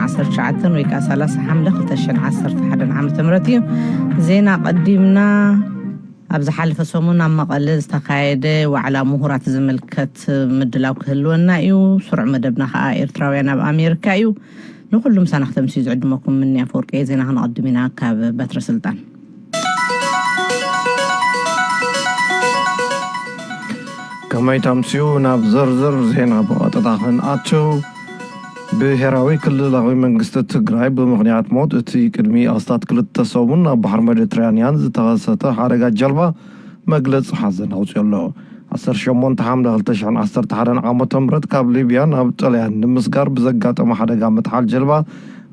ዓሰርተ ትሽዓተ ወይ ከዓ ሰላሳ ሓምለ ክልተ ሽሕን ዓሰርተ ሓደን ዓመተ ምህረት እዩ። ዜና ቀዲምና። ኣብ ዝሓለፈ ሰሙን ኣብ መቐለ ዝተኻየደ ዋዕላ ምሁራት ዝምልከት ምድላው ክህልወና እዩ። ስሩዕ መደብና ከዓ ኤርትራውያን ኣብ ኣሜሪካ እዩ። ንኩሉ ምሳና ክተምስዩ ዝዕድመኩም ምንያ ኣፈወርቂ። ዜና ክነቐድም ኢና ካብ በትረ ስልጣን። ከመይ ተምስዩ? ናብ ዝርዝር ዜና ብቐጥታ ክንኣትው። ብሄራዊ ክልላዊ መንግስቲ ትግራይ ብምኽንያት ሞት እቲ ቅድሚ ኣስታት ክልተ ሰሙን ኣብ ባሕሪ ሜዲትራንያን ዝተኸሰተ ሓደጋ ጀልባ መግለፂ ሓዘን ኣውፅኦ ኣሎ። ዓሰርተ ሸሞንተ ሓምለ ክልተ ሽሕን ዓሰርተ ሓደን ዓመተ ምህረት ካብ ሊብያ ናብ ጥልያን ንምስጋር ብዘጋጠመ ሓደጋ ምጥሓል ጀልባ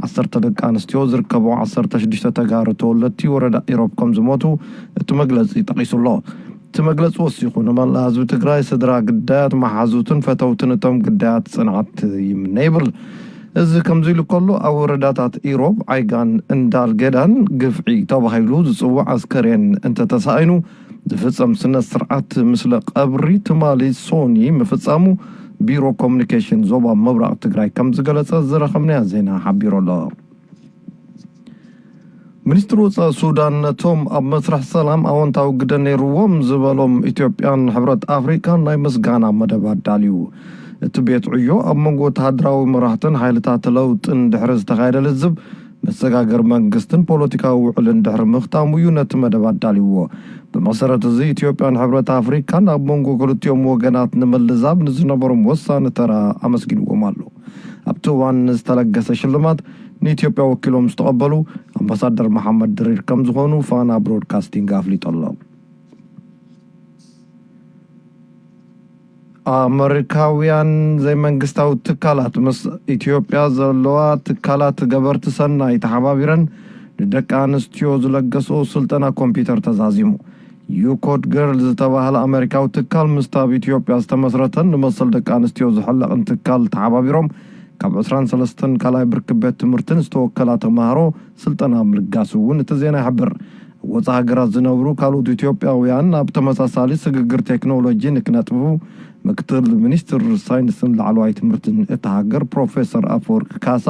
ዓሰርተ ደቂ ኣንስትዮ ዝርከቦ ዓሰርተ ሽዱሽተ ተጋሩ ተወለድቲ ወረዳ ኢሮብ ከም ዝሞቱ እቲ መግለፂ ጠቒሱ ኣሎ። እቲ መግለፂ ወሲኹ ንመላእ ህዝቢ ትግራይ፣ ስድራ ግዳያት፣ መሓዙትን ፈተውትን እቶም ግዳያት ፅንዓት ይምነ ይብል። እዚ ከምዚ ኢሉ ከሎ ኣብ ወረዳታት ኢሮብ ዓይጋን እንዳል ገዳን ግፍዒ ተባሂሉ ዝፅዋዕ ኣስከሬን እንተተሳኢኑ ዝፍፀም ስነ ስርዓት ምስለ ቀብሪ ትማሊ ሶኒ ምፍፃሙ ቢሮ ኮሚኒኬሽን ዞባ ምብራቕ ትግራይ ከም ዝገለፀ ዝረኸብናዮ ዜና ሓቢሩ ኣሎ። ሚኒስትሪ ወፃኢ ሱዳን ነቶም ኣብ መስርሕ ሰላም ኣወንታዊ ግደ ነይርዎም ዝበሎም ኢትዮጵያን ሕብረት ኣፍሪቃን ናይ ምስጋና መደባት ኣዳልዩ። እቲ ቤት ዕዮ ኣብ መንጎ ወተሃደራዊ መራሕትን ሓይልታት ለውጥን ድሕሪ ዝተኻየደ ልዝብ መሰጋገሪ መንግስትን ፖለቲካዊ ውዕልን ድሕሪ ምኽታሙ እዩ ነቲ መደብ ኣዳልይዎ። ብመሰረት እዚ ኢትዮጵያን ሕብረት ኣፍሪካን ኣብ መንጎ ክልቲኦም ወገናት ንምልዛብ ንዝነበሮም ወሳኒ ተራ ኣመስጊንዎም ኣሎ። ኣብቲ እዋን ዝተለገሰ ሽልማት ንኢትዮጵያ ወኪሎም ዝተቐበሉ ኣምባሳደር መሓመድ ድሪር ከም ዝኾኑ ፋና ብሮድካስቲንግ ኣፍሊጡ ኣሎ። ኣመሪካውያን ዘይመንግስታዊ ትካላት ምስ ኢትዮጵያ ዘለዋ ትካላት ገበርቲ ሰናይ ተሓባቢረን ንደቂ ኣንስትዮ ዝለገስኦ ስልጠና ኮምፒውተር ተዛዚሙ። ዩኮድ ገርል ዝተባህለ ኣመሪካዊ ትካል ምስቲ ኣብ ኢትዮጵያ ዝተመስረተን ንመሰል ደቂ ኣንስትዮ ዝሕለቕን ትካል ተሓባቢሮም ካብ ዕስራን ሰለስተን ካልኣይ ብርኪ ቤት ትምህርትን ዝተወከላ ተምሃሮ ስልጠና ምልጋሱ እውን እቲ ዜና ይሕብር። ኣብ ወፃኢ ሃገራት ዝነብሩ ካልኦት ኢትዮጵያውያን ኣብ ተመሳሳሊ ስግግር ቴክኖሎጂ ንክነጥፉ ምክትል ሚኒስትር ሳይንስን ላዕለዋይ ትምህርትን እታ ሃገር ፕሮፌሰር ኣፈወርቂ ካሳ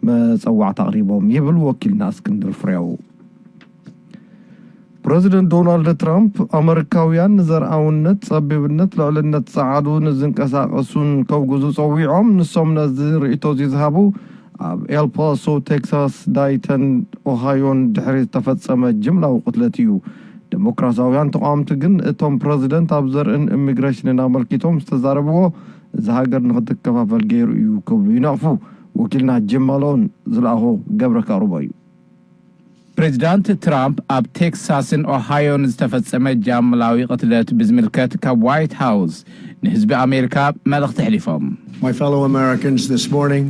መፀዋዕታ ኣቕሪቦም ይብል ወኪልና እስክንድር ፍሬው። ፕረዚደንት ዶናልድ ትራምፕ ኣመሪካውያን ንዘርኣውነት፣ ፀቢብነት፣ ልዕልነት ፀዓዱ ንዝንቀሳቐሱን ከውግዙ ፀዊዖም። ንሶም ነዚ ርእይቶ እዚ ዝሃቡ ኣብ ኤልፓሶ ቴክሳስ ዳይተን ኦሃዮን ድሕሪ ዝተፈጸመ ጅምላዊ ቅትለት እዩ። ዴሞክራሲያውያን ተቓወምቲ ግን እቶም ፕረዚደንት ኣብ ዘርእን ኢሚግሬሽንን ኣመልኪቶም ዝተዛረብዎ እዚ ሃገር ንክትከፋፈል ገይሩ እዩ ክብሉ ይነቕፉ። ወኪልና ጅም ማሎን ዝለኣኾ ገብረ ከቕርቦ እዩ። ፕሬዚዳንት ትራምፕ ኣብ ቴክሳስን ኦሃዮን ዝተፈጸመ ጃምላዊ ቅትለት ብዝምልከት ካብ ዋይት ሃውስ ንህዝቢ ኣሜሪካ መልእኽቲ ኣሕሊፎም። My fellow Americans, this morning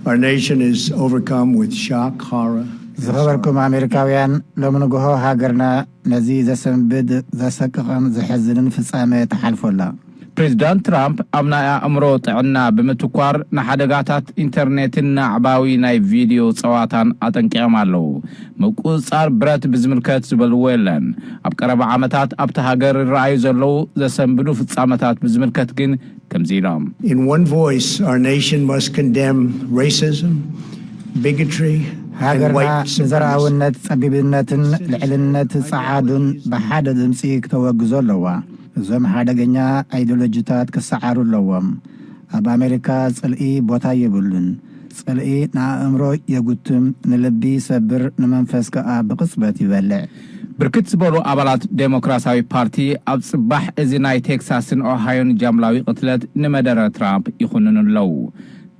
our nation is overcome with shock, horror. ዝኸበርኩም ኣሜሪካውያን፣ ሎሚ ንግሆ ሃገርና ነዚ ዘሰንብድ፣ ዘሰቅቕን ዘሕዝንን ፍጻመ ተሓልፎ ኣላ። ፕሬዚዳንት ትራምፕ ኣብ ናይ ኣእምሮ ጥዕና ብምትኳር ንሓደጋታት ኢንተርኔትን ንኣዕባዊ ናይ ቪድዮ ጸዋታን ኣጠንቂቖም ኣለዉ። ምቁጽጻር ብረት ብዝምልከት ዝበልዎ የለን። ኣብ ቀረባ ዓመታት ኣብቲ ሃገር ይረኣዩ ዘለዉ ዘሰንብዱ ፍጻመታት ብዝምልከት ግን ከምዚ ኢሎም። In one voice, our nation must condemn racism, bigotry, and ሃገርና white supremacy. ንዘርኣውነት፣ ጸቢብነትን ልዕልነት ጸዓዱን ብሓደ ድምጺ ክተወግዞ ኣለዋ። እዞም ሓደገኛ ኣይዲዮሎጂታት ክሰዓሩ ኣለዎም። ኣብ ኣሜሪካ ጽልኢ ቦታ የብሉን። ጽልኢ ንኣእምሮ የጉትም፣ ንልቢ ይሰብር፣ ንመንፈስ ከኣ ብቕጽበት ይበልዕ። ብርክት ዝበሉ ኣባላት ዴሞክራሲያዊ ፓርቲ ኣብ ጽባሕ እዚ ናይ ቴክሳስን ኦሃዮን ጃምላዊ ቅትለት ንመደረ ትራምፕ ይኹንኑ ኣለዉ።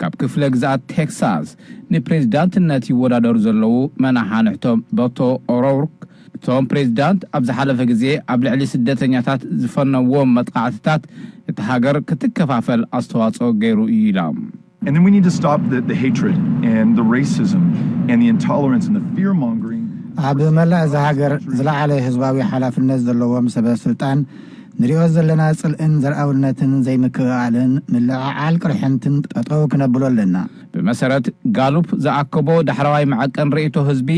ካብ ክፍለ ግዝኣት ቴክሳስ ንፕሬዚዳንትነት ይወዳደሩ ዘለዉ መናሓንሕቶም በቶ ኦሮርክ፣ እቶም ፕሬዚዳንት ኣብ ዝሓለፈ ግዜ ኣብ ልዕሊ ስደተኛታት ዝፈነዎም መጥቓዕትታት እቲ ሃገር ክትከፋፈል ኣስተዋጽኦ ገይሩ እዩ ኢሎም። And then we need to stop the, the hatred and the racism and the intolerance and the fear mongering. ኣብ መላእ እዛ ሃገር ዝለዓለ ህዝባዊ ሓላፍነት ዘለዎም ሰበ ስልጣን ንሪኦ ዘለና ጽልእን ዘርኣውነትን ዘይምክእኣልን ምልዕዓል ቅርሕንትን ጠጠው ክነብሎ ኣለና። ብመሰረት ጋሉፕ ዝኣከቦ ዳሕረዋይ መዐቀን ርእይቶ ህዝቢ፣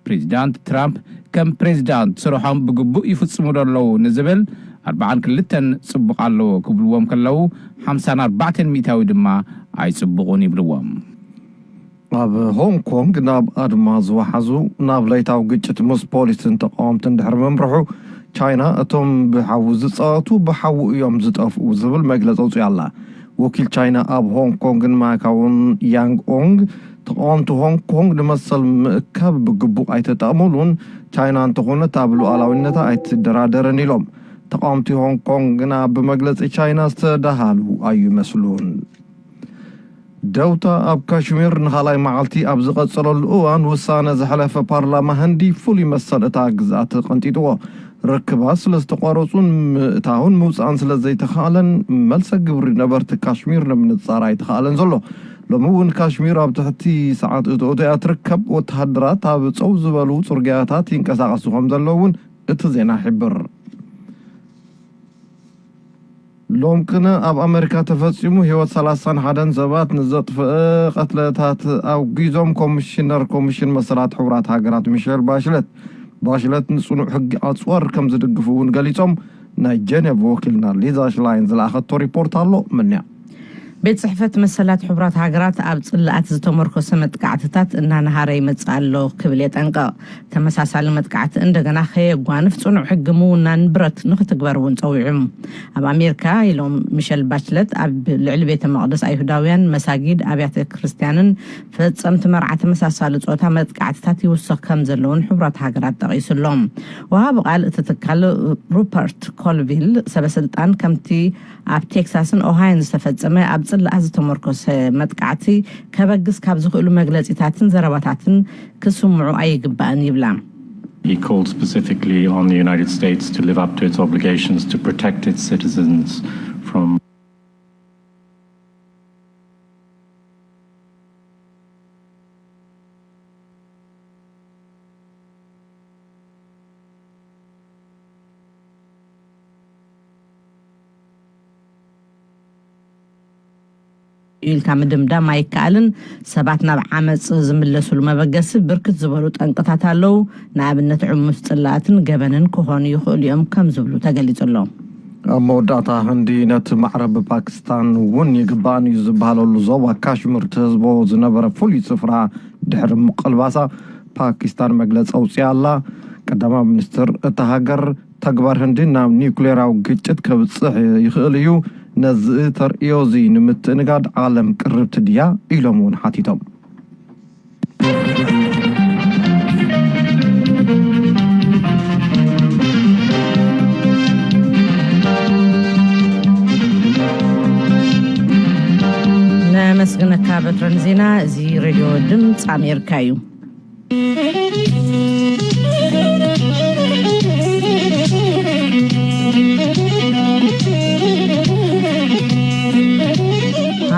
ፕሬዚዳንት ትራምፕ ከም ፕሬዚዳንት ስርሖም ብግቡእ ይፍጽሙ ዶ ኣለዉ ንዝብል ኣርብዓን ክልተን ጽቡቕ ኣለዎ ክብልዎም ከለዉ ሓምሳን ኣርባዕተን ሚእታዊ ድማ ኣይጽቡቑን ይብልዎም። ኣብ ሆንግ ኮንግ ናብ ኣድማ ዝወሓዙ ናብ ለይታዊ ግጭት ምስ ፖሊስን ተቃወምትን ድሕሪ ምምርሑ፣ ቻይና እቶም ብሓዊ ዝጻወቱ ብሓዊ እዮም ዝጠፍኡ ዝብል መግለጺ ኣውጺኣ ኣላ። ወኪል ቻይና ኣብ ሆንግ ኮንግን ማካውን ያንግ ኦንግ፣ ተቃወምቲ ሆንግ ኮንግ ንመሰል ምእካብ ብግቡእ ኣይተጠቕሙሉን፣ ቻይና እንተኾነት ኣብ ሉዓላዊነታ ኣይትደራደርን ኢሎም። ተቃወምቲ ሆንግ ኮንግ ግና ብመግለጺ ቻይና ዝተዳሃሉ ኣይመስሉን። ደውታ ኣብ ካሽሚር ንኻልኣይ መዓልቲ ኣብ ዝቐጸለሉ እዋን፣ ውሳነ ዘሕለፈ ፓርላማ ህንዲ ፍሉይ መሰል እታ ግዝኣት ቀንጢጥዎ። ርክባት ስለ ዝተቋረጹን ምእታውን ምውጻእን ስለ ዘይተኻእለን፣ መልሰ ግብሪ ነበርቲ ካሽሚር ንምንጻር ኣይተኻእለን ዘሎ። ሎሚ እውን ካሽሚር ኣብ ትሕቲ ሰዓት እቶእቶ እያ ትርከብ። ወተሃደራት ኣብ ጸው ዝበሉ ጽርግያታት ይንቀሳቐሱ ከም ዘለዉ እውን እቲ ዜና ይሕብር። ሎም ቅነ ኣብ ኣመሪካ ተፈጺሙ ህይወት ሰላሳን ሓደን ሰባት ንዘጥፍአ ቀትለታት ኣውጊዞም ኮሚሽነር ኮሚሽን መሰላት ሕቡራት ሃገራት ሚሸል ባሽለት። ባሽለት ንጽኑዕ ሕጊ ኣጽዋር ከም ዝድግፉ እውን ገሊጾም። ናይ ጀኔቭ ወኪልና ሊዛ ሽላይን ዝለኣኸቶ ሪፖርት ኣሎ። ምንያ። ቤት ጽሕፈት መሰላት ሕቡራት ሃገራት ኣብ ጽላኣት ዝተመርኮሰ መጥቃዕትታት እናነሃረ ይመጽእ ኣሎ ክብል የጠንቅቕ። ተመሳሳሊ መጥቃዕቲ እንደገና ከየጓንፍ ጽኑዕ ሕጊ ምውናን ብረት ንክትግበር እውን ጸዊዑ። ኣብ ኣሜሪካ ኢሎም ሚሸል ባችለት ኣብ ልዕሊ ቤተ መቕደስ ኣይሁዳውያን፣ መሳጊድ፣ ኣብያተ ክርስትያንን ፈጸምቲ መርዓ ተመሳሳሊ ጾታ መጥቃዕትታት ይውስኽ ከም ዘለውን ሕቡራት ሃገራት ጠቒሱ ኣሎ። ወሃቢ ቃል እቲ ትካል ሩፐርት ኮልቪል ሰበስልጣን ከምቲ ኣብ ቴክሳስን ኦሃዮን ዝተፈጸመ ኣብ ጽላኣት ዝተመርኮሰ መጥቃዕቲ ከበግስ ካብ ዝኽእሉ መግለጺታትን ዘረባታትን ክስምዑ ኣይግባእን ይብላ። He called specifically on the United States to live up to its obligations to protect its citizens from ኢልካ ምድምዳም ኣይከኣልን። ሰባት ናብ ዓመጽ ዝምለሱሉ መበገሲ ብርክት ዝበሉ ጠንቅታት ኣለዉ። ንኣብነት ዕሙስ ጽላኣትን ገበንን ክኾኑ ይኽእሉ እዮም ከም ዝብሉ ተገሊጹ ኣሎ። ኣብ መወዳእታ ህንዲ ነቲ ማዕረ ብፓኪስታን እውን ይግባእን እዩ ዝበሃለሉ ዞባ ካሽሚር ትህዝቦ ዝነበረ ፍሉይ ስፍራ ድሕሪ ምቕልባሳ ፓኪስታን መግለጺ ኣውጺኣ ኣላ። ቀዳማይ ሚኒስትር እታ ሃገር ተግባር ህንዲ ናብ ኒውክሌራዊ ግጭት ከብጽሕ ይኽእል እዩ፣ ነዚ ተርእዮ እዚ ንምትእንጋድ ዓለም ቅርብቲ ድያ ኢሎም እውን ሓቲቶም። ነመስግነካ በትረን ዜና። እዚ ሬድዮ ድምፂ ኣሜሪካ እዩ።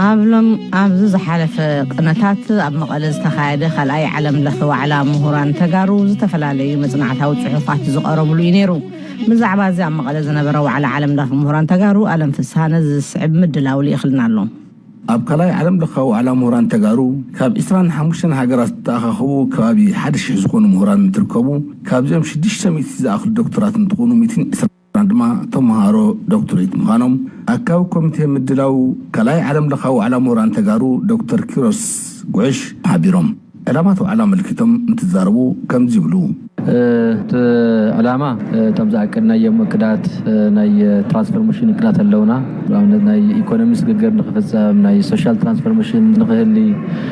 ኣብሎም ኣብዚ ዝሓለፈ ቅነታት ኣብ መቐለ ዝተኻየደ ካልኣይ ዓለም ለኸ ዋዕላ ምሁራን ተጋሩ ዝተፈላለዩ መጽናዕታዊ ጽሑፋት ዝቐረብሉ እዩ ነይሩ። ብዛዕባ እዚ ኣብ መቐለ ዝነበረ ዋዕላ ዓለም ለኸ ምሁራን ተጋሩ ኣለም ፍስሃ ነዚ ዝስዕብ ምድላው ልኢኽልና ኣሎ። ኣብ ካልኣይ ዓለም ለኻዊ ዋዕላ ምሁራን ተጋሩ ካብ ዕስራን ሓሙሽተን ሃገራት ዝተኣኻኸቡ ከባቢ ሓደ ሽሕ ዝኾኑ ምሁራን እንትርከቡ፣ ካብዚኦም ሽዱሽተ ሚእቲ ዝኣኽሉ ዶክተራት እንትኾኑ፣ ሚእትን ዕስራን ድማ ተምሃሮ ዶክትሬት ምዃኖም ኣካቢ ኮሚቴ ምድላው ካልኣይ ዓለም ለኻዊ ዋዕላ ምሁራን ተጋሩ ዶክተር ኪሮስ ጉዕሽ ሓቢሮም። ዕላማት ዋዕላ ኣመልኪቶም እንትዛረቡ ከምዚ ይብሉ። እቲ ዕላማ፣ እቶም ዝኣቀድናዮም እቅዳት፣ ናይ ትራንስፎርሜሽን እቅዳት ኣለውና። ንኣብነት ናይ ኢኮኖሚ ስግግር ንክፍጸም፣ ናይ ሶሻል ትራንስፎርሜሽን ንክህሊ፣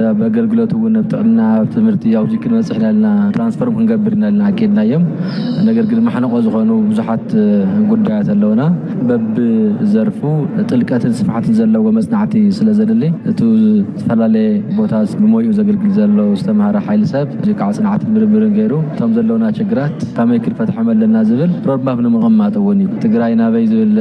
ኣብ ኣገልግሎት እውን፣ ኣብ ጥዕና፣ ኣብ ትምህርቲ፣ ኣብዚ ክንበጽሕ ኢና ኢልና፣ ትራንስፎርም ክንገብር ኢና ኢልና ኣቂድናዮም። ነገር ግን ማሕነቆ ዝኾኑ ብዙሓት ጉዳያት ኣለውና። በብዘርፉ ጥልቀትን ስፍሓትን ዘለዎ መጽናዕቲ ስለ ዘድሊ፣ እቲ ዝተፈላለየ ቦታ ብሞይኡ ዘገልግል ዘሎ ዝተምሃረ ሓይሊ ሰብ፣ እዚ ከዓ ጽንዓትን ምርምርን ገይሩ፣ እቶም ዘለውና ችግራት ከመይ ክንፈትሖም ኣለና ዝብል ሮድማፕ ንምቕማጥ እውን እዩ። ትግራይ ናበይ ዝብል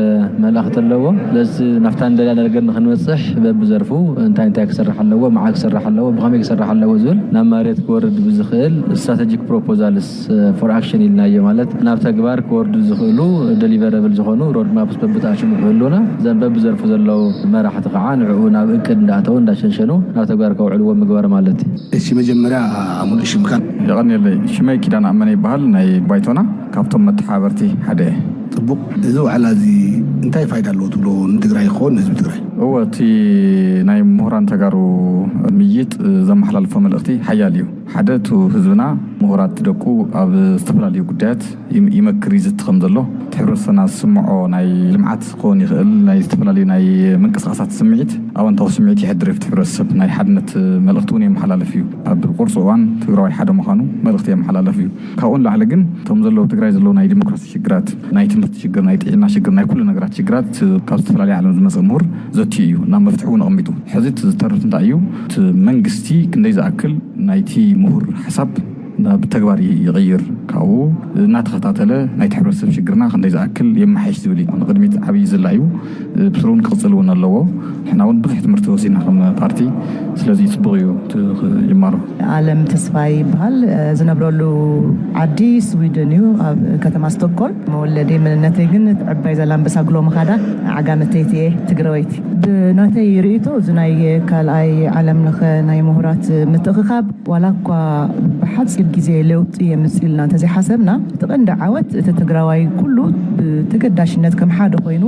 መልእኽቲ ኣለዎ። ስለዚ ናብታ ንደልያ ነገር ንክንበጽሕ በብዘርፉ እንታይ እንታይ ክሰርሕ ኣለዎ፣ መዓስ ክሰርሕ ኣለዎ፣ ብኸመይ ክሰርሕ ኣለዎ ዝብል ናብ መሬት ክወርድ ብዝኽእል ስትራቴጂክ ፕሮፖዛልስ ፎር ኣክሽን ኢልናዮ። ማለት ናብ ተግባር ክወርዱ ዝኽእሉ ደሊቨረብል ዝኾኑ ሮድማፕስ በብጣሽሙ ክህልውና፣ እዘን በብዘርፉ ዘለዉ መራሕቲ ከዓ ንዕኡ ናብ እቅድ እንዳኣተው እንዳሸንሸኑ ናብ ተግባር ከውዕልዎ ምግባር ማለት እዩ። እሺ፣ መጀመርያ ሙሉእ ሽምካን። የቐንየለይ። ሽመይ ኪዳነ ኣመነ ይበሃል። ናይ ባይቶና ካብቶም መተሓባበርቲ ሓደ እየ። ጽቡቕ። እዚ ዋዕላ እዚ እንታይ ፋይዳ ኣለዎ ትብሎ ንትግራይ ይኸውን ንህዝቢ ትግራይ? እወ፣ እቲ ናይ ምሁራን ተጋሩ ምይይጥ ዘመሓላልፎ መልእኽቲ ሓያል እዩ። ሓደ፣ እቱ ህዝብና፣ ምሁራት ደቁ ኣብ ዝተፈላለዩ ጉዳያት ይም- ይመክር፣ ይዝቲ ከም ዘሎ፣ እቲ ሕብረተሰብና ዝስምዖ ናይ ልምዓት ክኸውን ይኽእል፣ ናይ ዝተፈላለዩ ናይ ምንቅስቃሳት ስምዒት፣ ኣወንታዊ ስምዒት የሕድር እዩ ኣብቲ ሕብረተሰብ። ናይ ሓድነት መልእኽቲ እውን የመሓላልፍ እዩ። ኣብ ቁርፂ እዋን ትግራዋይ ሓደ ምዃኑ መልእኽቲ የመሓላልፍ እዩ። ካብኡ ንላዕሊ ግን፣ እቶም ዘለዉ ትግራይ ዘለዉ ናይ ዲሞክራሲ ሽግራት፣ ናይ ትምህርቲ ሽግር፣ ናይ ጥዕና ሽግር፣ ናይ ኩሉ ነገራት ሽግራት ካብ ዝተፈላለዩ ዓለም ዝመፀ ምሁር ዘትዩ እዩ፣ ናብ መፍትሒ እውን ኣቐሚጡ። ሕዚ እቲ ዝተርፍ እንታይ እዩ? እቲ መንግስቲ ክንደይ ዝኣክል ናይቲ ምሁር ሓሳብ ናብ ተግባር ይቕይር፣ ካብኡ እናተኸታተለ ናይቲ ሕብረተሰብ ሽግርና ክንደይ ዝኣክል የመሓይሽ ዝብል እዩ። ንቕድሚት ዓብዪ ዝላ እዩ። ብስሩ እውን ክቕፅል እውን ኣለዎ። ንሕና እውን ብዙሕ ትምህርቲ ወሲድና ከም ፓርቲ፣ ስለዚ ፅቡቕ እዩ እቲ ጅማሮ። ኣለም ተስፋይ ይበሃል። ዝነብረሉ ዓዲ ስዊድን እዩ፣ ኣብ ከተማ ስቶክሆልም። መወለደይ መንነተይ ግን ዕባይ ዛላምበሳ ጉሎ ምኻዳ ዓጋመተይቲ እየ፣ ትግራወይቲ። ብናተይ ርእይቶ፣ እዚ ናይ ካልኣይ ዓለም ለኸ ናይ ምሁራት ምትእኽኻብ፣ ዋላ እኳ ብሓፂር ግዜ ለውጢ የምፅእ ኢልና እንተዘይሓሰብና፣ እቲ ቀንዲ ዓወት እቲ ትግራዋይ ኩሉ ብተገዳሽነት ከም ሓደ ኮይኑ፣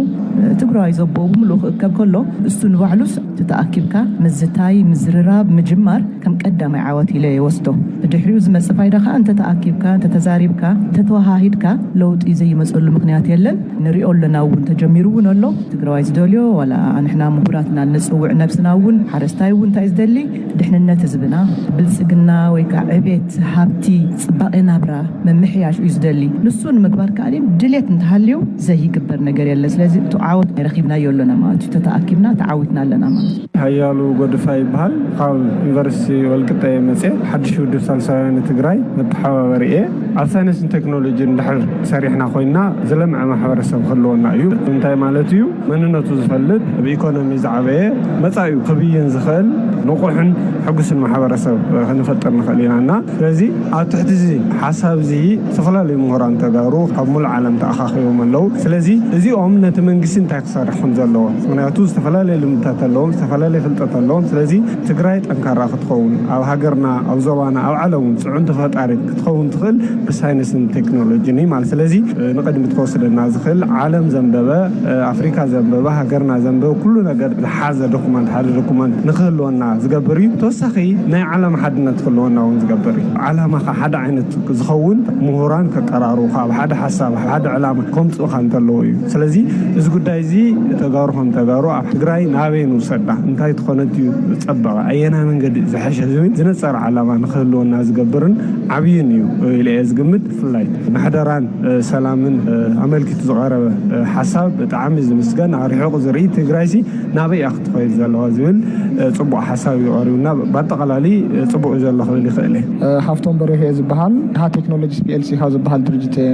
ትግራዋይ ዘቦኡ ብምሉኡ ክእከብ ከሎ፣ እሱ ንባዕሉስ እቲ ተኣኪብካ ምዝታይ፣ ምዝርራብ፣ ምጅማር ከም ቀዳማይ ዓወት ኢለ ይወስዶ። ብድሕሪኡ ዝመጽእ ፋይዳ ከኣ እንተ ተኣኪብካ፣ እንተ ተዛሪብካ፣ እንተ ተወሃሂድካ ለውጢ ዘይመጸሉ ምኽንያት የለን። ንሪኦ ኣለና እውን፣ ተጀሚሩ እውን ኣሎ። ትግራዋይ ዝደልዮ፣ ዋላ ንሕና ምሁራትና ንጽውዕ ነብስና እውን፣ ሓረስታይ እውን እንታይ እዩ ዝደሊ? ድሕንነት ህዝብና፣ ብልጽግና ወይ ከዓ ዕቤት፣ ሃብቲ፣ ጽባቐ ናብራ ምምሕያሽ እዩ ዝደሊ። ንሱ ንምግባር ከኣ ድሌት እንተሃልዩ ዘይግበር ነገር የለን። ስለዚ እቲ ዓወት ረኺብናዮ ኣለና ማለት እዩ። ተተኣኪብና ተዓዊትና ኣለና ማለት እዩ። ሓያሉ ጎድፋ ይበሃል። ካብ ዩኒቨርሲቲ ወልቅጠ መፅየ። ሓድሽ ውድብ ሳልሳውያን ትግራይ መተሓባበሪ እየ። ኣብ ሳይንስን ቴክኖሎጂን እንድሕር ሰሪሕና ኮይንና፣ ዝለምዐ ማሕበረሰብ ክህልወና እዩ። እንታይ ማለት እዩ? መንነቱ ዝፈልጥ፣ ብኢኮኖሚ ዝዓበየ፣ መጻኢኡ ክብይን ዝኽእል ንቑሕን ሕጉስን ማሕበረሰብ ክንፈጥር ንኽእል ኢና። እና ስለዚ ኣብ ትሕቲ እዚ ሓሳብ እዚ ዝተፈላለዩ ምሁራን ተጋሩ ካብ ሙሉእ ዓለም ተኣኻኺቦም ኣለዉ። ስለዚ እዚኦም ነቲ መንግስቲ እንታይ ክሰርሕ ከም ዘለዎ፣ ምኽንያቱ ዝተፈላለየ ልምድታት ኣለዎም፣ ዝተፈላለየ ፍልጠት ኣለዎም። ስለዚ ትግራይ ጠንካራ ክትኸውን፣ ኣብ ሃገርና፣ ኣብ ዞባና፣ ኣብ ዓለም እውን ፅዕንቶ ፈጣሪት ክትኸውን ትኽእል ብሳይንስን ቴክኖሎጂን እዩ ማለት። ስለዚ ንቕድሚት ክወስደና ዝኽእል፣ ዓለም ዘንበበ፣ ኣፍሪካ ዘንበበ፣ ሃገርና ዘንበበ፣ ኩሉ ነገር ዝሓዘ ዶኩመንት፣ ሓደ ዶኩመንት ንክህልወና ዝገብር እዩ። ተወሳኺ ናይ ዓላማ ሓድነት ክህልወና እውን ዝገብር እዩ። ዓላማኻ ሓደ ዓይነት ዝኸውን ምሁራን ከቀራርቡኻ፣ ኣብ ሓደ ሓሳብ፣ ኣብ ሓደ ዕላማ ከምፅኡኻ እንተለዎ እዩ። ስለዚ እዚ ጉዳይ እዚ ተጋሩ ከም ተጋሩ ኣብ ትግራይ ናበይ ንውሰዳ፣ እንታይ ትኾነት እዩ ዝፀበቐ፣ ኣየናይ መንገዲ ዝሐሸ ዝብል ዝነፀረ ዓላማ ንክህልወና ዝገብርን ዓብይን እዩ ኢለ እየ ዝግምት። ብፍላይ ምሕደራን ሰላምን ኣመልኪቱ ዝቐረበ ሓሳብ ብጣዕሚ ዝምስገን፣ ኣርሒቑ ዝርኢ፣ ትግራይሲ ናበይ እያ ክትኸይድ ዘለዋ ዝብል ጽቡቕ ሓሳብ እዩ ቀሪቡና። ብኣጠቓላሊ ጽቡቕ እዩ ዘሎ ክብል ይኽእል እየ። ሃፍቶም በርሄ ዝበሃል ሃ ቴክኖሎጂስ ፒ ኤል ሲ ካብ ዝበሃል ድርጅት እየ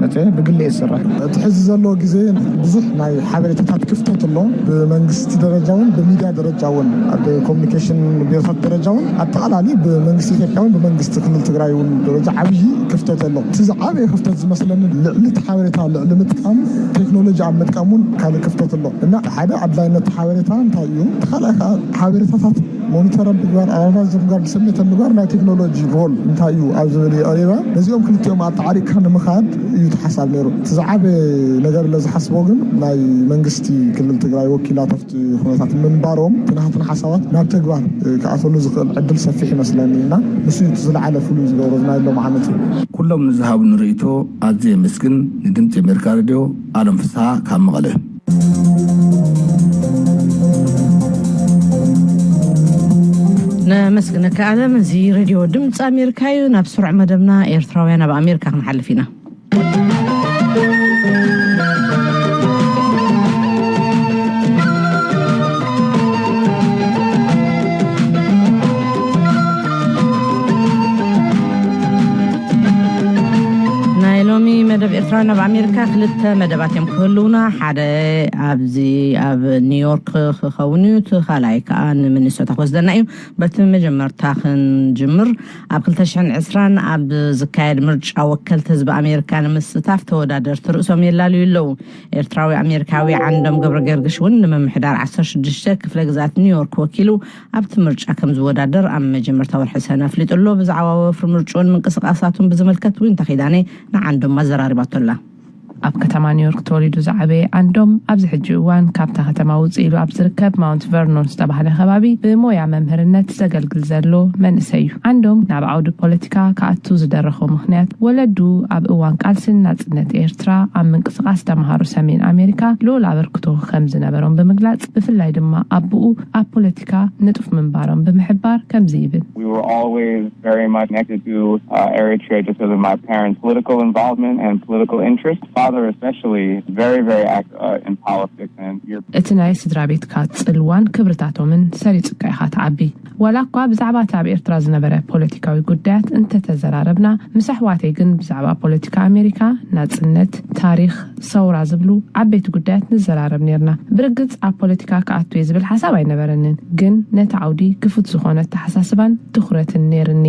መፅየ። ብግሊ እየ ዝሰርሕ። እቲ ሕዚ ዘሎ ግዜ ብዙሕ ናይ ሓበሬታታት ክፍተት ኣሎ። ብመንግስቲ ደረጃ እውን ብሚድያ ደረጃ እውን ኣብ ኮሚኒኬሽን ቢሮታት ደረጃ እውን ኣጠቓላሊ ብመንግስቲ ኢትዮጵያ እውን ብመንግስቲ ክልል ትግራይ እውን ደረጃ ዓብዪ ክፍተት ኣሎ። እቲ ዝዓበየ ክፍተት ዝመስለኒ ልዕሊ እቲ ሓበሬታ ልዕሊ ምጥቃም ቴክኖሎጂ ኣብ ምጥቃም እውን ካልእ ክፍተት ኣሎ እና ሓደ ኣድላይነት ሓበሬታ እንታይ እዩ? እቲ ካልኣይ ከዓ ሓበሬታታት ሞኒተር ምግባር፣ ኣናላይዝ ምግባር፣ ዲሰሚኔት ምግባር ናይ ቴክኖሎጂ ሮል እንታይ እዩ ኣብ ዝብል እዩ ቀሪበ። ነዚኦም ክልቲኦም ኣጣዓሪቅካ ንምኻድ እዩ ተሓሳብ ነይሩ። እቲ ዝዓበየ ነገር ኢለ ዝሓስቦ ግን ናይ መንግስቲ ክልል ትግራይ ወኪላት ኣብቲ ኩነታት ምንባሮም እቲ ናህትን ሓሳባት ናብ ተግባር ክኣተሉ ዝኽእል ዕድል ሰፊሕ ይመስለኒ እና ንሱ እዩ እቲ ዝለዓለ ፍሉይ ዝገብሮ ናይ ሎም ዓመት እዩ። ኩሎም ንዝሃቡኒ ርእይቶ ኣዝየ የመስግን። ንድምፂ ኣሜሪካ ሬድዮ ኣለም ፍስሃ ካብ መቐለ። ነመስግነካ ኣለም። እዚ ሬድዮ ድምፂ ኣሜሪካ እዩ። ናብ ስሩዕ መደብና ኤርትራውያን ኣብ ኣሜሪካ ክንሓልፍ ኢና። ናይ ሎሚ መደብ ኤርትራውያን ኣብ ኣሜሪካ ክልተ መደባት እዮም ክህልውና። ሓደ ኣብዚ ኣብ ኒውዮርክ ክኸውን እዩ፣ እቲ ካልኣይ ከዓ ንሚኒሶታ ክወስደና እዩ። በቲ መጀመርታ ክንጅምር፣ ኣብ ክልተ ሽሕን ዕስራን ኣብ ዝካየድ ምርጫ ወከልቲ ህዝቢ ኣሜሪካ ንምስታፍ ተወዳደርቲ ርእሶም የላልዩ ኣለዉ። ኤርትራዊ ኣሜሪካዊ ዓንዶም ገብረ ገርግሽ እውን ንምምሕዳር ዓሰርተ ሽዱሽተ ክፍለ ግዝኣት ኒውዮርክ ወኪሉ ኣብቲ ምርጫ ከም ዝወዳደር ኣብ መጀመርታ ወርሒ ሰነ ኣፍሊጡ ኣሎ። ብዛዕባ ወፍሪ ምርጭኡን ምንቅስቃሳቱን ብዝምልከት ዊንታ ኪዳነ ንዓንዶም ኣዘራሪባቶ ኣላ። ኣብ ከተማ ኒውዮርክ ተወሊዱ ዝዓበየ ዓንዶም፣ ኣብዚ ሕጂ እዋን ካብታ ከተማ ውፅእ ኢሉ ኣብ ዝርከብ ማውንት ቨርኖን ዝተባህለ ከባቢ ብሞያ መምህርነት ዘገልግል ዘሎ መንእሰይ እዩ። ዓንዶም ናብ ዓውዲ ፖለቲካ ክኣቱ ዝደረኾ ምኽንያት፣ ወለዱ ኣብ እዋን ቃልሲ ናጽነት ኤርትራ ኣብ ምንቅስቓስ ተምሃሮ ሰሜን ኣሜሪካ ልዑል ኣበርክቶ ከም ዝነበሮም ብምግላጽ፣ ብፍላይ ድማ ኣቦኡ ኣብ ፖለቲካ ንጡፍ ምንባሮም ብምሕባር ከምዚ ይብል። We were always very much connected to uh, Eritrea just because of my parents' political involvement and political interest. Father, especially, very, very active uh, in politics and Europe. እቲ ናይ ስድራ ቤትካ ጽልዋን ክብርታቶምን ሰሪጹካ ኢኻ ትዓቢ። ዋላ እኳ ብዛዕባ እቲ ኣብ ኤርትራ ዝነበረ ፖለቲካዊ ጉዳያት እንተተዘራረብና፣ ምስ ኣሕዋተይ ግን ብዛዕባ ፖለቲካ ኣሜሪካ፣ ናጽነት፣ ታሪኽ፣ ሰውራ ዝብሉ ዓበይቲ ጉዳያት ንዘራረብ ነርና። ብርግጽ ኣብ ፖለቲካ ክኣቱ እየ ዝብል ሓሳብ ኣይነበረንን፣ ግን ነቲ ዓውዲ ክፉት ዝኾነ ኣተሓሳስባን ትኹረትን ነርኒ።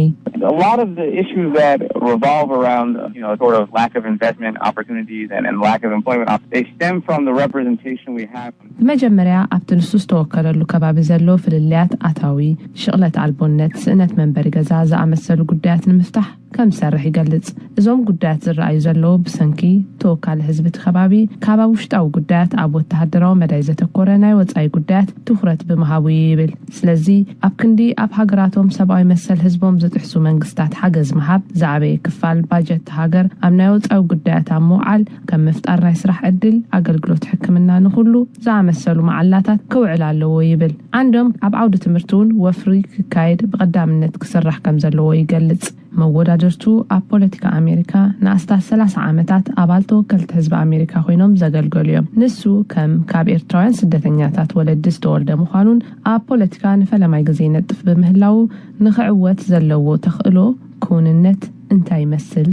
A lot of the issues that revolve around, you know, sort of lack of investment opportunities and, and lack of employment, op- they stem from the representation we have. ብመጀመርያ ኣብቲ ንሱ ዝተወከለሉ ከባቢ ዘሎ ፍልልያት ኣታዊ፣ ሽቕለት ኣልቦነት፣ ስእነት መንበሪ ገዛ ዝኣመሰሉ ጉዳያት ንምፍታሕ ከም ዝሰርሕ ይገልጽ። እዞም ጉዳያት ዝረኣዩ ዘለዉ ብሰንኪ ተወካሊ ህዝቢ እቲ ከባቢ ካብ ኣብ ውሽጣዊ ጉዳያት ኣብ ወተሃደራዊ መዳይ ዘተኮረ ናይ ወጻኢ ጉዳያት ትኹረት ብምሃቡ እዩ ይብል። ስለዚ ኣብ ክንዲ ኣብ ሃገራቶም ሰብኣዊ መሰል ህዝቦም ዝጥሕሱ መንግስታት ሓገዝ ምሃብ፣ ዝዓበየ ክፋል ባጀት ሃገር ኣብ ናይ ወጻኢ ጉዳያት ኣብ ምውዓል ከም ምፍጣር ናይ ስራሕ ዕድል፣ ኣገልግሎት ሕክምና ንኹሉ ዝኣመሰሉ መዓላታት ክውዕል ኣለዎ ይብል። ዓንዶም ኣብ ዓውዲ ትምህርቲ እውን ወፍሪ ክካየድ ብቐዳምነት ክስራሕ ከም ዘለዎ ይገልጽ። መወዳድርቱ ኣብ ፖለቲካ ኣሜሪካ ንኣስታት ሰላሳ ዓመታት ኣባል ተወከልቲ ህዝቢ ኣሜሪካ ኮይኖም ዘገልገሉ እዮም። ንሱ ከም ካብ ኤርትራውያን ስደተኛታት ወለዲ ዝተወልደ ምዃኑን ኣብ ፖለቲካ ንፈለማይ ግዜ ይነጥፍ ብምህላዉ ንኽዕወት ዘለዎ ተኽእሎ ክውንነት እንታይ ይመስል?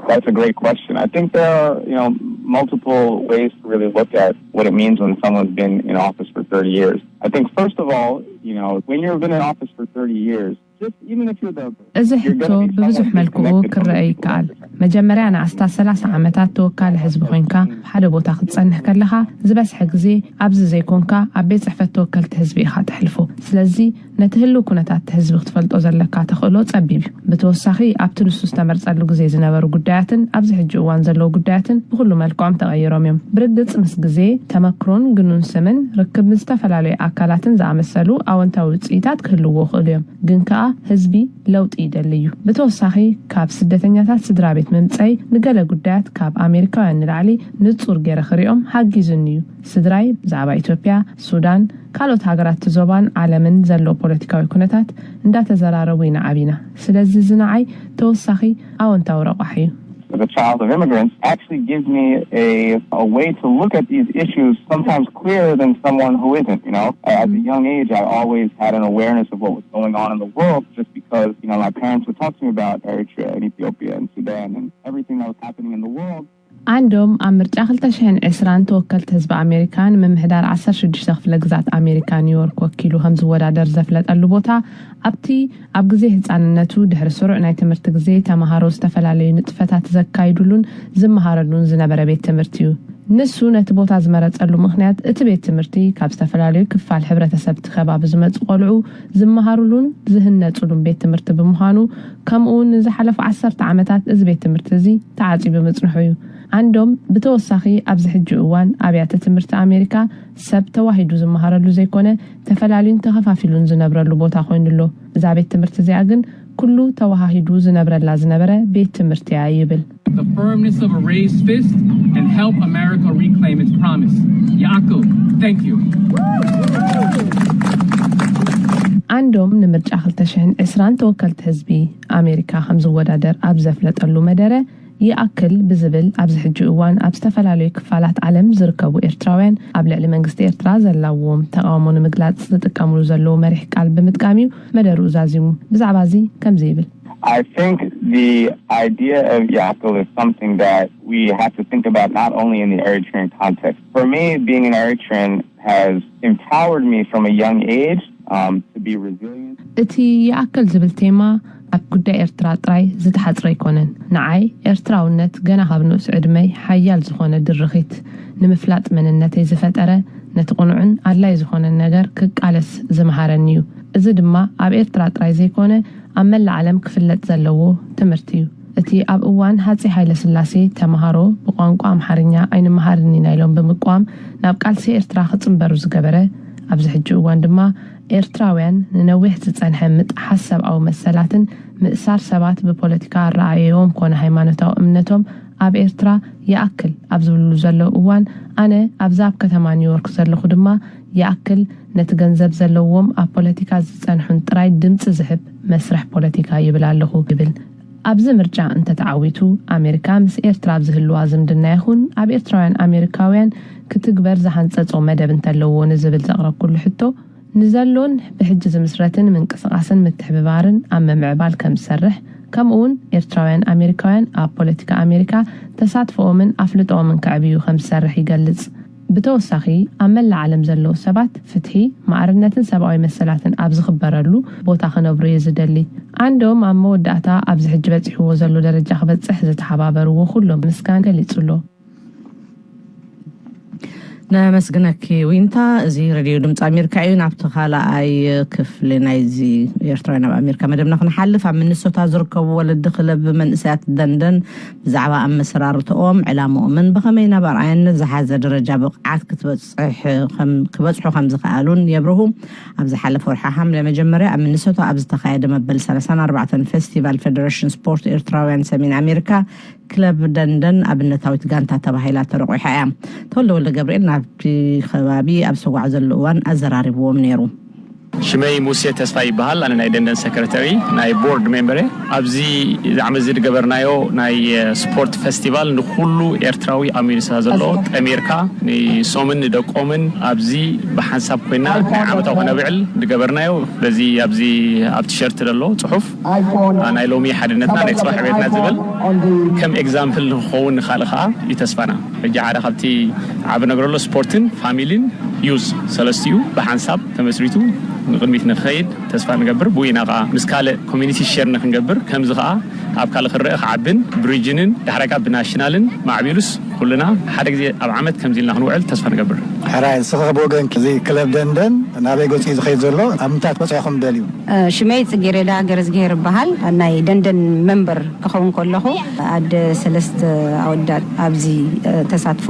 That's a great question. I think there are, you know, multiple ways to really look at what it means when someone's been in office for thirty years. I think first of all, you know, when you've been in office for thirty years, just even if you're the እዚ ሕቶ ብብዙሕ መልክዑ ክረአ ይከኣል። መጀመርያ ንኣስታት ሰላሳ ዓመታት ተወካሊ ህዝቢ ኮይንካ ሓደ ቦታ ክትጸንሕ ከለኻ ዝበዝሐ ግዜ ኣብዚ ዘይኮንካ ኣብ ቤት ጽሕፈት ተወከልቲ ህዝቢ ኢኻ ተሕልፎ። ስለዚ ነቲ ህልው ኩነታት ህዝቢ ክትፈልጦ ዘለካ ተኽእሎ ጸቢብ እዩ። ብተወሳኺ ኣብቲ ንሱ ዝተመርጸሉ ግዜ ዝነበሩ ጉዳያትን ኣብዚ ሕጂ እዋን ዘለዉ ጉዳያትን ብኹሉ መልክዖም ተቐይሮም እዮም። ብርግጽ ምስ ግዜ፣ ተመክሮን ግኑን ስምን ርክብ ምስ ዝተፈላለዩ ኣካላትን ዝኣመሰሉ ኣወንታዊ ውጽኢታት ክህልዎ ይኽእሉ እዮም። ግን ከኣ ህዝቢ ለውጢ ይደሊ እዩ። ብተወሳኺ ካብ ስደተኛታት ስድራ ቤት ምምጸይ ንገለ ጉዳያት ካብ ኣሜሪካውያን ንላዕሊ ንጹር ገይረ ክሪኦም ሓጊዙኒ እዩ። ስድራይ ብዛዕባ ኢትዮጵያ፣ ሱዳን፣ ካልኦት ሃገራት ዞባን ዓለምን ዘሎ ፖለቲካዊ ኩነታት እንዳተዘራረቡ ኢና ዓቢና። ስለዚ እዚ ንዓይ ተወሳኺ ኣወንታዊ ረቋሒ እዩ። As a child of immigrants actually gives me a, a way to look at these issues sometimes clearer than someone who isn't, you know. As a young age, I always had an awareness of what was going on in the world just because, you know, my parents would talk to me about Eritrea and Ethiopia and Sudan and everything that was happening in the world. ዓንዶም ኣብ ምርጫ ክልተ ሽሕን ዕስራን ተወከልቲ ህዝቢ ኣሜሪካ ንምምሕዳር ዓሰርተ ሽዱሽተ ክፍለ ግዛት ኣሜሪካ ኒውዮርክ ወኪሉ ከም ዝወዳደር ዘፍለጠሉ ቦታ ኣብቲ ኣብ ግዜ ህጻንነቱ ድሕሪ ስሩዕ ናይ ትምህርቲ ግዜ ተመሃሮ ዝተፈላለዩ ንጥፈታት ዘካይዱሉን ዝመሃረሉን ዝነበረ ቤት ትምህርቲ እዩ። ንሱ ነቲ ቦታ ዝመረጸሉ ምኽንያት እቲ ቤት ትምህርቲ ካብ ዝተፈላለዩ ክፋል ሕብረተሰብ እቲ ከባቢ ዝመጹ ቆልዑ ዝመሃሩሉን ዝህነጹሉን ቤት ትምህርቲ ብምዃኑ፣ ከምኡ እውን ንዝሓለፉ ዓሰርተ ዓመታት እዚ ቤት ትምህርቲ እዚ ተዓጽዩ ብምጽንሑ እዩ። ዓንዶም ብተወሳኺ ኣብዚ ሕጂ እዋን ኣብያተ ትምህርቲ ኣሜሪካ ሰብ ተዋሂዱ ዝመሃረሉ ዘይኮነ ተፈላልዩን ተኸፋፊሉን ዝነብረሉ ቦታ ኮይኑ ኣሎ። እዛ ቤት ትምህርቲ እዚኣ ግን ኩሉ ተዋሃሂዱ ዝነብረላ ዝነበረ ቤት ትምህርቲ እያ ይብል። The firmness of a raised fist and help America reclaim its promise. Yaakov, thank you. ዓንዶም ንምርጫ ክልተ ሽሕን ዕስራን ተወከልቲ ህዝቢ ኣሜሪካ ከም ዝወዳደር ኣብ ዘፍለጠሉ መደረ ይኣክል ብዝብል ኣብዚ ሕጂ እዋን ኣብ ዝተፈላለዩ ክፋላት ዓለም ዝርከቡ ኤርትራውያን ኣብ ልዕሊ መንግስቲ ኤርትራ ዘላዎም ተቃውሞ ንምግላጽ ዝጥቀምሉ ዘለዉ መሪሕ ቃል ብምጥቃም እዩ መደርኡ ዛዚሙ። ብዛዕባ እዚ ከምዚ ይብል። I think the idea of Yaakov is something that we have to think about not only in the Eritrean context. For me, being an Eritrean has empowered me from a young age um, to be resilient. እቲ ይኣክል ዝብል ቴማ ኣብ ጉዳይ ኤርትራ ጥራይ ዝተሓጽረ ኣይኮነን። ንዓይ ኤርትራውነት ገና ካብ ንኡስ ዕድመይ ሓያል ዝኾነ ድርኺት ንምፍላጥ መንነተይ ዝፈጠረ፣ ነቲ ቅኑዕን ኣድላይ ዝኾነን ነገር ክቃለስ ዝመሃረኒ እዩ። እዚ ድማ ኣብ ኤርትራ ጥራይ ዘይኮነ ኣብ መላእ ዓለም ክፍለጥ ዘለዎ ትምህርቲ እዩ። እቲ ኣብ እዋን ሃጼ ሃይለ ስላሴ ተምሃሮ ብቋንቋ ኣምሓርኛ ኣይንመሃርን ኢና ኢሎም ብምቋም ናብ ቃልሲ ኤርትራ ክጽንበሩ ዝገበረ፣ ኣብዚ ሕጂ እዋን ድማ ኤርትራውያን ንነዊሕ ዝጸንሐ ምጥሓስ ሰብኣዊ መሰላትን ምእሳር ሰባት ብፖለቲካ ኣረኣእያኦም ኮነ ሃይማኖታዊ እምነቶም ኣብ ኤርትራ ይኣክል ኣብ ዝብልሉ ዘለዉ እዋን፣ ኣነ ኣብዚ ኣብ ከተማ ኒውዮርክ ዘለኹ ድማ ይኣክል ነቲ ገንዘብ ዘለዎም ኣብ ፖለቲካ ዝጸንሑን ጥራይ ድምጺ ዝህብ መስርሕ ፖለቲካ ይብል ኣለኹ ይብል። ኣብዚ ምርጫ እንተተዓዊቱ ኣሜሪካ ምስ ኤርትራ ኣብ ዝህልዋ ዝምድና ይኹን ኣብ ኤርትራውያን ኣሜሪካውያን ክትግበር ዝሃንጸጾ መደብ እንተለዎ ንዝብል ዘቕረብኩሉ ሕቶ፣ ንዘሎን ብሕጂ ዝምስረትን ምንቅስቓስን ምትሕብባርን ኣብ ምምዕባል ከም ዝሰርሕ፣ ከምኡውን ኤርትራውያን ኣሜሪካውያን ኣብ ፖለቲካ ኣሜሪካ ተሳትፎኦምን ኣፍልጦኦምን ከዕብዩ ከም ዝሰርሕ ይገልጽ። ብተወሳኺ ኣብ መላእ ዓለም ዘለዉ ሰባት ፍትሒ፣ ማዕርነትን ሰብኣዊ መሰላትን ኣብ ዝኽበረሉ ቦታ ክነብሩ እየ ዝደሊ። ዓንዶም ኣብ መወዳእታ ኣብዚ ሕጂ በጺሕዎ ዘሎ ደረጃ ክበጽሕ ዝተሓባበርዎ ኩሎም ምስጋና ገሊጹ ኣሎ። ነመስግነኪ ዊንታ። እዚ ሬድዮ ድምፂ ኣሜሪካ እዩ። ናብቲ ካልኣይ ክፍሊ ናይዚ ኤርትራውያን ኣብ ኣሜሪካ መደብና ክንሓልፍ፣ ኣብ ሚኒሶታ ዝርከቡ ወለዲ ክለብ መንእሰያት ደንደን ብዛዕባ ኣመሰራርተኦም፣ ዕላምኦምን ብኸመይ ናብ ኣርኣያነት ዝሓዘ ደረጃ ብቕዓት ክትበፅሕ ከም- ክበፅሑ ከም ዝኸኣሉን የብርሁ። ኣብ ዝሓለፈ ወርሒ ሓምለ መጀመርያ ኣብ ሚኒሶታ ኣብ ዝተኻየደ መበል ሰላሳን ኣርባዕተን ፌስቲቫል ፌደሬሽን ስፖርት ኤርትራውያን ሰሜን ኣሜሪካ ክለብ ደንደን ኣብነታዊት ጋንታ ተባሂላ ተረቑሓ እያ። ተወልደ ወልደ ገብርኤል ናብቲ ከባቢ ኣብ ዝተጓዓዘሉ እዋን ኣዘራሪብዎም ነይሩ። ሽመይ ሙሴ ተስፋ ይበሃል። ኣነ ናይ ደንደን ሰክረተሪ ናይ ቦርድ ሜምበረ። ኣብዚ ዓመት እዚ ዝገበርናዮ ናይ ስፖርት ፌስቲቫል ንኩሉ ኤርትራዊ ኣብ ሚኒሶታ ዘሎ ጠሚርካ ንሶምን ንደቆምን ኣብዚ ብሓንሳብ ኮይና ናይ ዓመታዊ ከነብዕል ዝገበርናዮ። በዚ ኣብዚ ኣብ ቲሸርት ዘሎ ፅሑፍ ናይ ሎሚ ሓድነትና ናይ ፅባሕ ዕቤትና ዝብል ከም ኤግዛምፕል ንክኸውን ንካልእ ከዓ እዩ ተስፋና። ሕጂ ሓደ ካብቲ ዓቢ ነገር ኣሎ፣ ስፖርትን ፋሚሊን ዩዝ ሰለስቲኡ ብሓንሳብ ተመስሪቱ ንቕድሚት ንክኸይድ ተስፋ ንገብር። ብኡ ኢና ከዓ ምስ ካልእ ኮሚኒቲ ሸር ንክንገብር፣ ከምዚ ከዓ ኣብ ካልእ ክረአ ክዓብን ብሪጅንን ዳሕራይ ከዓ ብናሽናልን ማዕቢሉስ ኩልና ሓደ ግዜ ኣብ ዓመት ከምዚ ኢልና ክንውዕል ተስፋ ንገብር። ሕራይ ንስኺ ብወገንኪ እዚ ክለብ ደንደን ናበይ ገጹ እዩ ዝኸይድ ዘሎ? ኣብ ምንታይ ክትበጽሑ ኢኹም ደልዩ? ሽመይ ጽጌሬዳ ገረዝግሄር እበሃል። ናይ ደንደን መንበር ክኸውን ከለኹ ኣደ ሰለስተ ኣወዳት ኣብዚ ተሳትፎ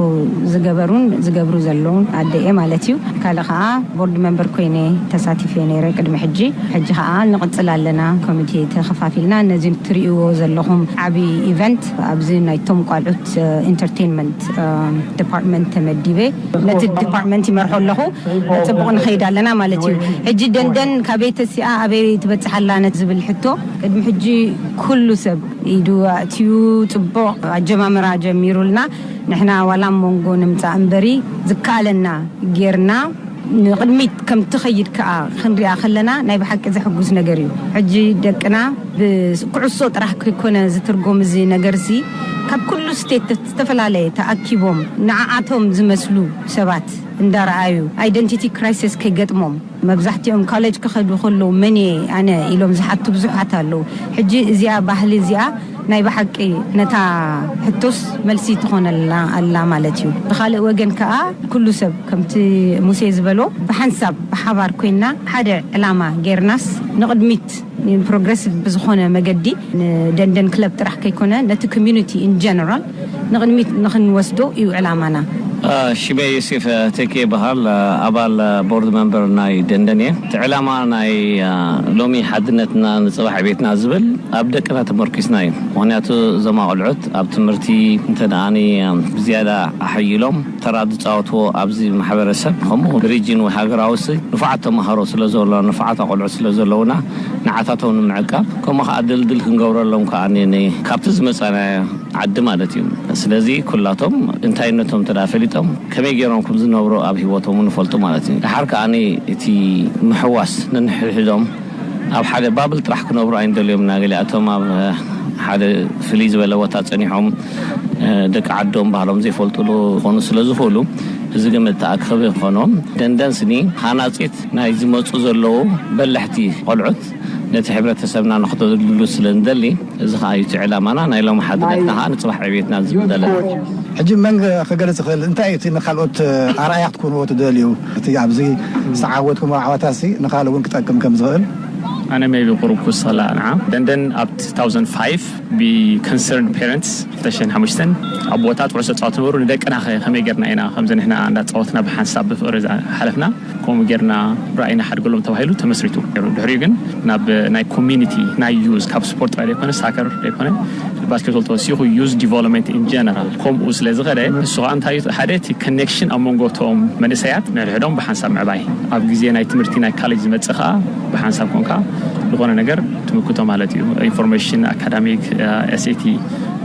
ዝገበሩን ዝገብሩ ዘለውን ኣደ እየ ማለት እዩ። ካልእ ከዓ ቦርድ መንበር ኮይነ ተሳቲፈ ነይረ ቅድሚ ሕጂ። ሕጂ ከዓ ንቕጽል ኣለና፣ ኮሚቴ ተኸፋፊልና ነዚ ትርእይዎ ዘለኹም ዓቢ ኢቨንት ኣብዚ ናይቶም ቋልዑት ኢንተርቴንመንት ዲፓርትመንት ተመዲበ ነቲ ዲፓርትመንት ይመርሖ ኣለኹ። ጽቡቕ ንኸይድ ኣለና ማለት እዩ። ሕጂ ደንደን ካበይ ተሲኣ ኣበይ ትበጽሕ ኣላ ነት ዝብል ሕቶ ቅድሚ ሕጂ ኩሉ ሰብ ኢዱ ኣእትዩ ጽቡቕ ኣጀማምራ ጀሚሩልና። ንሕና ዋላ ኣብ መንጎ ንምጻእ እምበሪ ዝከኣለና ጌርና ንቕድሚት ከም ትኸይድ ከኣ ክንሪኣ ከለና ናይ ብሓቂ ዘሕጉስ ነገር እዩ። ሕጂ ደቅና ብኩዕሶ ጥራሕ ከይኮነ ዝትርጎም እዚ ነገር እዚ ካብ ኩሉ ስቴት ዝተፈላለየ ተኣኪቦም ንዓኣቶም ዝመስሉ ሰባት እንዳረኣዩ ኣይደንቲቲ ክራይሲስ ከይገጥሞም መብዛሕትኦም ኮሌጅ ክኸዱ ከለዉ መን እየ ኣነ ኢሎም ዝሓቱ ብዙሓት ኣለዉ። ሕጂ እዚኣ ባህሊ እዚኣ ናይ ብሓቂ ነታ ሕቶስ መልሲ ትኾነልና ኣላ ማለት እዩ። ብኻልእ ወገን ከኣ ኩሉ ሰብ ከምቲ ሙሴ ዝበሎ ብሓንሳብ ብሓባር ኮይንና ሓደ ዕላማ ጌርናስ ንቕድሚት ፕሮግረሲቭ ብዝኾነ መገዲ ንደንደን ክለብ ጥራሕ ከይኮነ ነቲ ኮሚዩኒቲ ኢን ጀነራል ንቕድሚት ንኽንወስዶ እዩ ዕላማና። ሽመይ ዮሴፍ ቴኬ ይበሃል። ኣባል ቦርድ መንበር ናይ ደንደን እየ። እቲ ዕላማ ናይ ሎሚ ሓድነትና ንፅባሕ ዕቤትና ዝብል ኣብ ደቅና ተመርኪስና እዩ። ምክንያቱ እዞም ኣቆልዑት ኣብ ትምህርቲ እንተ ደኣኒ ብዝያዳ ኣሐይሎም ተራ ዝፃወትዎ ኣብዚ ማሕበረሰብ ከምኡ ሪጅን ወይ ሃገራዊ ሲ ንፉዓት ተምሃሮ ስለ ዘሎ ንፉዓት ኣቆልዑት ስለ ዘለውና ንዓታቶም ንምዕቃብ ከምኡ ከዓ ድልድል ክንገብረሎም ከዓ ካብቲ ዝመፃና ዓዲ ማለት እዩ። ስለዚ ኩላቶም እንታይነቶም እንተ ፈሊጦም ከመይ ገይሮም ከም ዝነብሩ ኣብ ህይወቶም ንፈልጡ ማለት እዩ። ድሓር ከዓ እቲ ምሕዋስ ነንሕድሕዶም ኣብ ሓደ ባብል ጥራሕ ክነብሩ ኣይንደልዮም ኢና። ገሊኣቶም ኣብ ሓደ ፍልይ ዝበለ ቦታ ጸኒሖም ደቂ ዓዶም ባህሎም ዘይፈልጡሉ ክኾኑ ስለ ዝኽእሉ እዚ ግምት ተኣክብ ይኾኖም። ደንደን ስኒ ሃናጺት ናይ ዝመጹ ዘለዉ በላሕቲ ቆልዑት ነቲ ሕብረተሰብና ንኽተድልሉ ስለ ንደሊ እዚ ኸዓ እዩ እቲ ዕላማና። ናይ ሎሚ ሓድነትና ኸዓ ንጽባሕ ዕቤትና ዝብል ዘለና። ሕጂ መን ክገልጽ ይኽእል? እንታይ እዩ እቲ ንኻልኦት ኣርኣያ ክትኮንዎ ትደልዩ? እቲ ኣብዚ ዝተዓወትኩሞ ዓወታሲ ንኻልእ እውን ክጠቅም ከም ዝኽእል? ኣነ maybe ቁሩብ ክውስኸላ ንዓ ደንደን ኣብ two thousand five ብ concerned parents ክልተ ሽሕን ሓሙሽተን ኣቦታት ኩዕሶ ፃወት ነበሩ። ንደቅና ከ ከመይ ጌርና ኢና ከምዚ ንሕና እንዳፃወትና ብሓንሳብ ብፍቕሪ ዝሓለፍና ከምኡ ጌርና ራእይና ሓድገሎም ተባሂሉ ተመስሪቱ። ድሕሪኡ ግን ናብ ናይ ኮሚኒቲ ናይ ዩዝ ካብ ስፖርት ጥራይ ዘይኮነ ሳከር ዘይኮነ ባስኬትቦል ተወሲኹ ዩዝ ዲቨሎፕመንት ኢን ጀነራል ከምኡ ስለ ዝኸደ እሱ ከዓ እንታይ ሓደ እቲ ኮኔክሽን ኣብ መንጎ እቶም መንእሰያት ንሕድሕዶም ብሓንሳብ ምዕባይ ኣብ ግዜ ናይ ትምህርቲ ናይ ካሌጅ ዝመፅእ ከዓ ብሓንሳብ ኮንካ ዝኾነ ነገር ትምክቶ ማለት እዩ። ኢንፎርሜሽን ኣካዳሚክ ኤስኤቲ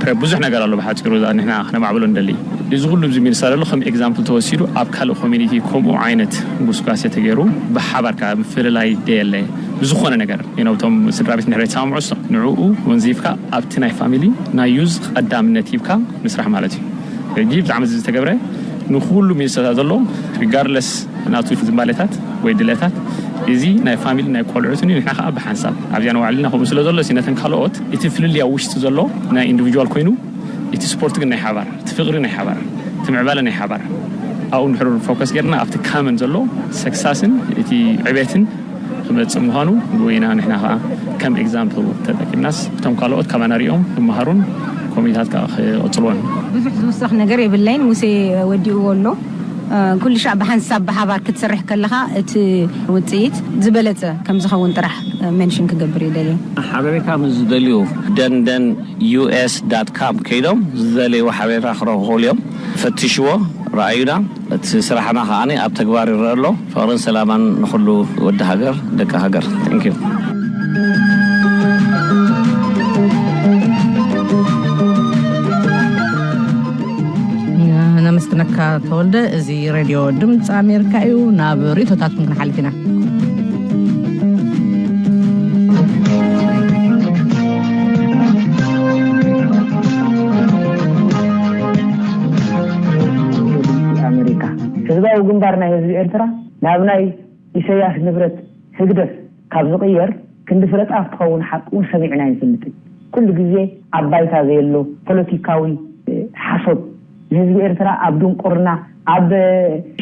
ፕሬፕ ብዙሕ ነገር ኣሎ። ብሓፂሩ ንሕና ክነማዕብሎ እንደሊ እዚ ኩሉ እዚ ሚኒስተር ኣሎ ከም ኤግዛምፕል ተወሲዱ ኣብ ካልእ ኮሚኒቲ ከምኡ ዓይነት ጉስጓሴ ተገይሩ ብሓባርካ ምፍልላይ ደየለ ብዝኾነ ነገር እቶም ስድራ ቤት ንሕረ ይሰማምዑ ንዕኡ ወንዚፍካ ኣብቲ ናይ ፋሚሊ ናይ ዩዝ ቀዳምነት ሂብካ ምስራሕ ማለት እዩ። ሕጂ ብጣዕሚ ዝተገብረ ንኩሉ ሚኒስተርታት ዘሎ ሪጋርድለስ ናቱ ዝንባሌታት ወይ ድሌታት እዚ ናይ ፋሚሊ ናይ ቆልዑትን እዩ። ንሕና ከዓ ብሓንሳብ ኣብዚኣ ንባዕልና ከምኡ ስለ ዘሎ ነተን ካልኦት እቲ ፍልልይ ኣብ ውሽጢ ዘሎ ናይ ኢንዲቪጁዋል ኮይኑ እቲ ስፖርት ግን ናይ ሓባር እቲ ፍቕሪ ናይ ሓባር እቲ ምዕባለ ናይ ሓባር ኣብኡ ንድሕር ፎከስ ጌርና ኣብቲ ካመን ዘሎ ሰክሳስን እቲ ዕቤትን ክመፅእ ምዃኑ ብወይና ንሕና ከዓ ከም ኤግዛምፕል ተጠቂምናስ እቶም ካልኦት ካባና ሪኦም ክመሃሩን ኮሚታት ከዓ ክቐፅልዎን። ብዙሕ ዝውሰኽ ነገር የብለይን። ሙሴ ወዲእዎ ኣሎ። ኩሉ ሻዕ ብሓንሳብ ብሓባር ክትሰርሕ ከለኻ እቲ ውፅኢት ዝበለፀ ከም ዝኸውን ጥራሕ መንሽን ክገብር ይደልዩ። ሓበሬታ ምስ ዝደልዩ ደንደን ዩኤስ ዳት ካም ከይዶም ዝደለይዎ ሓበሬታ ክረኽቡ እዮም። ፈትሽዎ፣ ረኣዩና። እቲ ስራሕና ከዓኒ ኣብ ተግባር ይረአ ኣሎ። ፍቕርን ሰላማን ንኹሉ ወዲ ሃገር፣ ደቂ ሃገር። Thank you። ነመስግነካ ተወልደ። እዚ ሬድዮ ድምፂ ኣሜሪካ እዩ። ናብ ርእቶታትኩም ክንሓልፍ ኢና። ኣሜሪካ ህዝባዊ ግንባር ናይ ህዝቢ ኤርትራ ናብ ናይ ኢሰያስ ንብረት ህግደፍ ካብ ዝቕየር ክንዲ ፍለጣ ክትኸውን ሓቂ እውን ሰሚዕና ኣይንፈልጥን። ኩሉ ግዜ ኣብ ባይታ ዘየሎ ፖለቲካዊ ሓሶት ንህዝቢ ኤርትራ ኣብ ድንቁርና ኣብ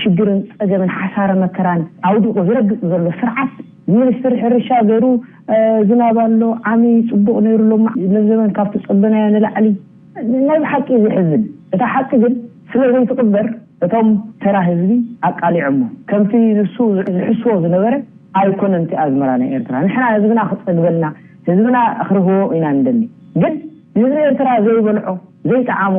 ሽግርን ጸገምን ሓሳረ መከራን ኣውዲቑ ዝረግጽ ዘሎ ስርዓት ሚኒስትሪ ሕርሻ ገይሩ ዝናብ ኣሎ ዓሚ ጽቡቕ ነይሩ ኣሎ ነዘበን ካብ ትጸበናዮ ንላዕሊ ናይ ብሓቂ ዘሕዝን። እታ ሓቂ ግን ስለ ዘይትቕበር እቶም ተራ ህዝቢ ኣቃሊዖሞ። ከምቲ ንሱ ዝሕስዎ ዝነበረ ኣይኮነን እቲ ኣዝመራ ናይ ኤርትራ። ንሕና ህዝብና ክጸግበልና ህዝብና ክርህዎ ኢና ንደሊ። ግን ንህዝቢ ኤርትራ ዘይበልዖ ዘይጠዓሞ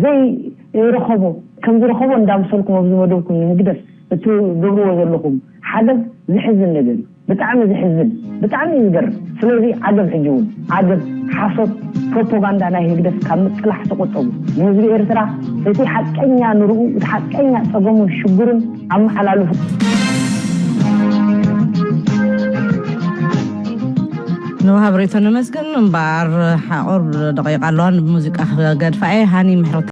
ዘይረኸቦ ከም ዝረኸቦ እንዳምሰልኩም ኣብዚ መደብኩም ንህግደፍ እትገብርዎ ዘለኹም ሓገዝ ዘሕዝን ነገር እዩ። ብጣዕሚ ዘሕዝን ብጣዕሚ እዩ ዝገርም። ስለዚ ዓገብ ሕጂ እውን ዓገብ ሓሶት ፕሮፓጋንዳ ናይ ህግደፍ ካብ ምጥላሕ ተቆጠቡ። ንህዝቢ ኤርትራ እቲ ሓቀኛ ንርኡ እቲ ሓቀኛ ጸገሙን ሽግሩን ኣመሓላልፉ። ንወሃብ ርእቶ ነመስግን እምበኣር ሓቆር ደቂቃ ኣለዋን ብሙዚቃ ክገድፋ እየ። ሃኒ ምሕረት